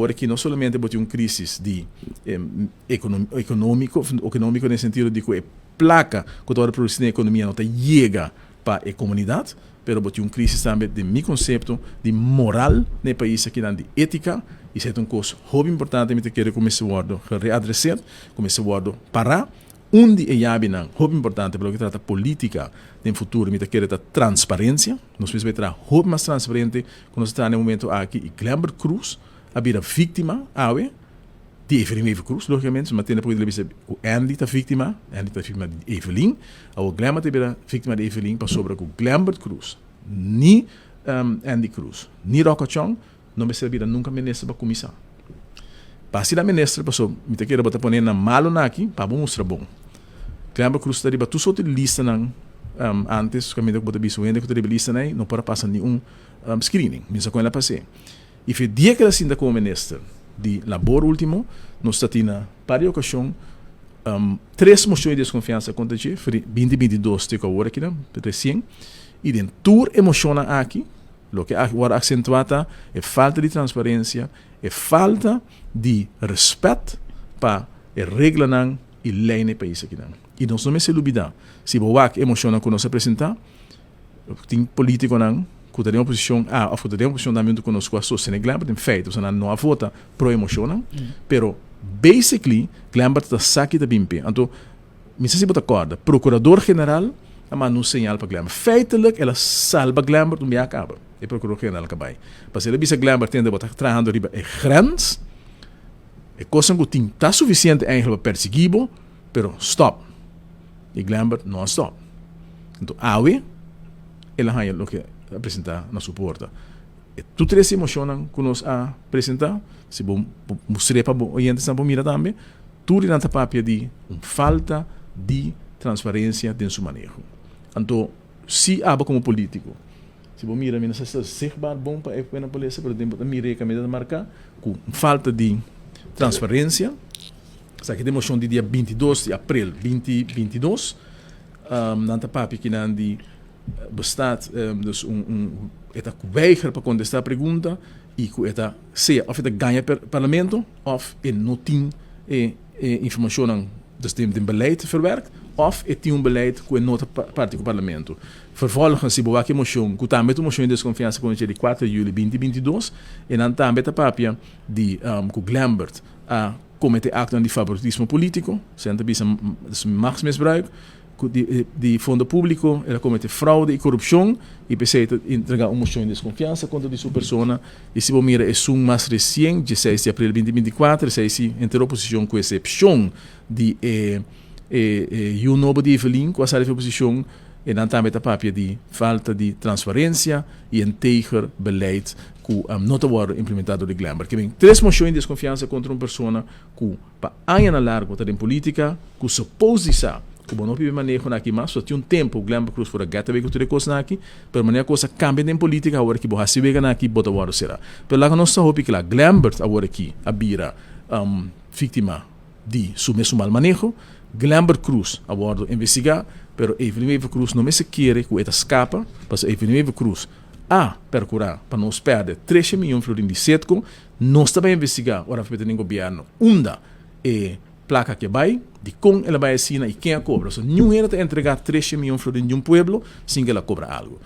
Awor aki no solamente bo tin un crisis di economico, economico den sentido di cu e placa cu ta worde produci den economia no ta yega pa e comunidad, pero bo tin un crisis tambe den mi concepto di moral na e pais akinan, di etica, y esey ta un cos hopi importante mi ta kere cu mester worde gereadreseerd, cu mester worde para. Un di e yabinan hopi importante pa loke trata politica den futuro mi ta kere ta transparencia. Nos mester bay traha hopi mas transparente cu nos ta traha na e momento aki y Glenbert Croes a bira victima awe di Evelyn Wever Croes logicamente. Mi a tende poco di bisa cu Andy ta victima, Andy ta victima di Evelyn. Awor Glenbert a bira victima di Evelyn pasobra cu Glenbert Croes ni Andy Croes ni Rocco Chong no mester a bira nunca minister pa cuminsa. Pa asina minister paso mi ta kere bo ta pone nan malo na aki pa bo mustra bon. Glenbert Croes ta riba tur sorto di listanan antes caminda cu bo ta bisa un hende cu ta riba listanan ey no por a pasa ni un screening. Mi sa con el a pase. Y fe dia cu el a sinta como minister di labor ultimo nos ta tin na par di ocasion tres mocion di desconfiansa contra dje for di 2022 te cu awor aki nan recien y den tur e mocionnan aki Loke a wòrdu aksentuá ta e falta di transparensia, e falta di rèspèt pa e reglanan i lei na e pais akinan. I nos no mester lubidá, si bo wak e moshonnan ku nos a presentá, tin polítikonan ku ta den oposishon a òf ku ta den oposishon tambe huntu ku nos ku a sostené Glenbert. En feite, pasobra nan no a vota pro e moshonnan, pero basically Glenbert ta sa ki ta bin p'e. Anto Mi sa si bo ta kòrda, Prokurador General a manda un señal pa Glenbert. Feitelijk el a salba Glenbert un bia kaba, e Prokurador General ka bai. Pasobra el a bisa Glenbert, Tende, bo ta trahando riba e grens, e kosnan ku tin ta sufisiente eigenlijk pa persiguí bo, pero stòp. I Glenbert no a stòp. Anto awe el a haña loke a presentá na su porta. E tur tres emoshonnan ku nos a presentá, si bo mustr'é pa bo oyentesnan por mira tambe, Tur di nan ta papia di un falta di transparencia den su maneho. Anto, si abo como politico, si bo mira, mi no sa si ta zichtbaar bon pa e pueblo por lesa, pero den bo ta mira e caminda ta marca cu un falta di transparencia. Esaki ta e mocion di dia 22 di april 2022. Nan ta papia kinan di bestaat, dus un, un, e ta weiger pa contesta pregunta y cu e ta sea of e ta gaña parlamento, Of e no tin e informacionnan dus den den beleid verwerkt, of e tin un beleid cu e no ta parti cu parlamento. Vervolgens si bo wak e mocion, cu tambe ta un mocion di desconfiansa cu di 4 di juli 2022, e nan tambe ta papia di cu Glenbert a comete actonan di favoritismo politico, esei nan ta bisa machtsmisbruik, Ku di di fondo públiko, el a kometé fraude i korupshon i p'esei ta entregá un moshon di deskonfiansa kontra di su persona. I si bo mira esun mas resien, dieseis di april 2024, esei si henter oposishon ku esepshon di e e e yu nobo di Evelyn ku a sali fi oposishon, e nan tambe ta papia di falta di transparensia i integer beleid ku no ta wòrdu implementá dor di Glenbert. Ke ben tres moshon di deskonfiansa kontra un persona ku Pa añanan largo ta den politica cu suppose di sa cu bo no pibe maneho na aki mas, so tin un tempo cu Glenbert Croes por a get away cu tur e cosnan aki, pero manera cos a cambia den politica awor aki bo haci wega na aki bo ta wordo cera. Pero laga nos ta hopi cla, Glenbert awor aki a bira victima di su mesun mal maneho, Glenbert Croes a wordo investiga, pero Evelyn Wever Croes no mester kere cu e ta scapa, pasobra Evelyn Wever Croes a percura pa nos perde 13 miyon florin di Citgo. Nos ta bai investigá ora avp ta den gobièrnu unda e plaka ke bai, dikon el a bai asina i ken a kobra. So niun hende ta entregá 13 miyon florin di un pueblo sin ke el a kobra algu.